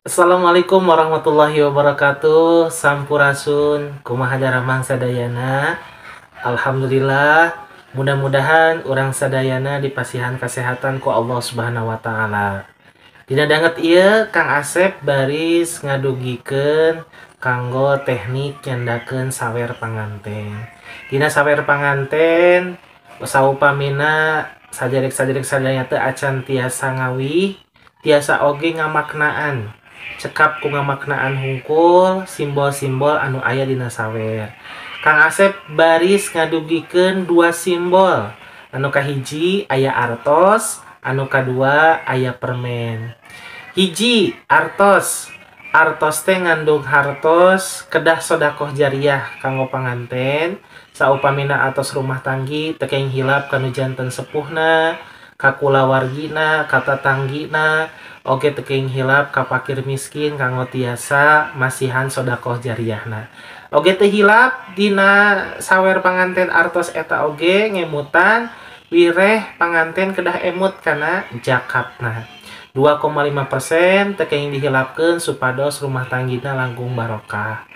Assalamualaikum warahmatullahi wabarakatuh. Sampurasun, kumaha daramang sadayana? Alhamdulillah, mudah-mudahan urang sadayana dipasihan kesehatan ku Allah Subhanahu wa taala. Dina danget ieu Kang Asep baris ngadugikeun kanggo teknik nyandakeun sawer panganten. Dina sawer panganten saupamina sajerek-sajerek sadayana teu acan tiasa ngawih, tiasa oge ngamaknaan. Cekap ku ngamaknaan hungkul simbol-simbol anu aya dina sawer. Kang Asep baris ngadugikeun dua simbol. Anu kahiji aya artos, anu kadua aya permen. Hiji artos. Artos teh ngandung hartos kedah sodakoh jariah kanggo panganten. Saupamina atos rumah tanggi teu kenging hilap kanu janten sepuhna, ka kulawargina, ka tatanggina, oge teu kenging hilap ka pakir miskin kanggo tiasa masihan sodakoh jariahna. Oge teu hilap dina sawer panganten artos eta oge ngemutan wireh panganten kedah emut kana jakatna. 2,5% teu kenging dihilapkeun supados rumah tanggina langkung barokah.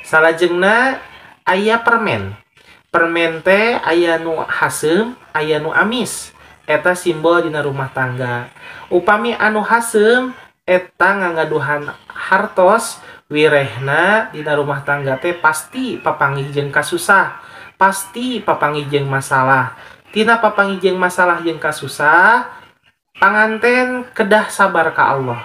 Salajengna aya permen. Permen teh aya nu haseum, aya nu amis. Eta simbol dina rumah tangga. Upami anu haseum eta ngagaduhan hartos, wirehna dina rumah tangga teh pasti papanggih jeung kasusah, pasti papanggih jeung masalah. Tina papanggih jeung masalah jeung kasusah, panganten kedah sabar ka Allah.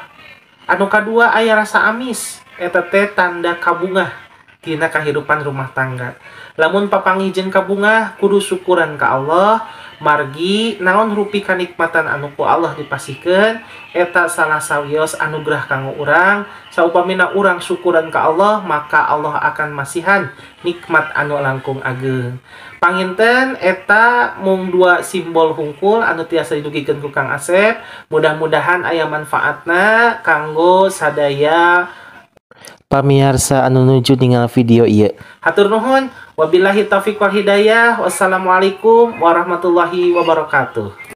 Anu kadua aya rasa amis, eta teh tanda kabungah tina kahirupan rumah tangga. Lamun papanggih jeung kabungah kudu syukuran ka Allah, margi naon rupi kanikmatan anu ku Allah dipasihkeun eta salah sawios anugerah kanggo urang. Saupamina urang syukuran ka Allah, maka Allah akan masihan nikmat anu langkung ageng. Panginten eta mung dua simbol hungkul anu tiasa didugikeun ku Kang Asep. Mudah-mudahan aya manfaatna kanggo sadaya pamiarsa anu nuju ningal video ieu. Hatur nuhun, wabillahi taufik wal hidayah. Wassalamualaikum warahmatullahi wabarakatuh.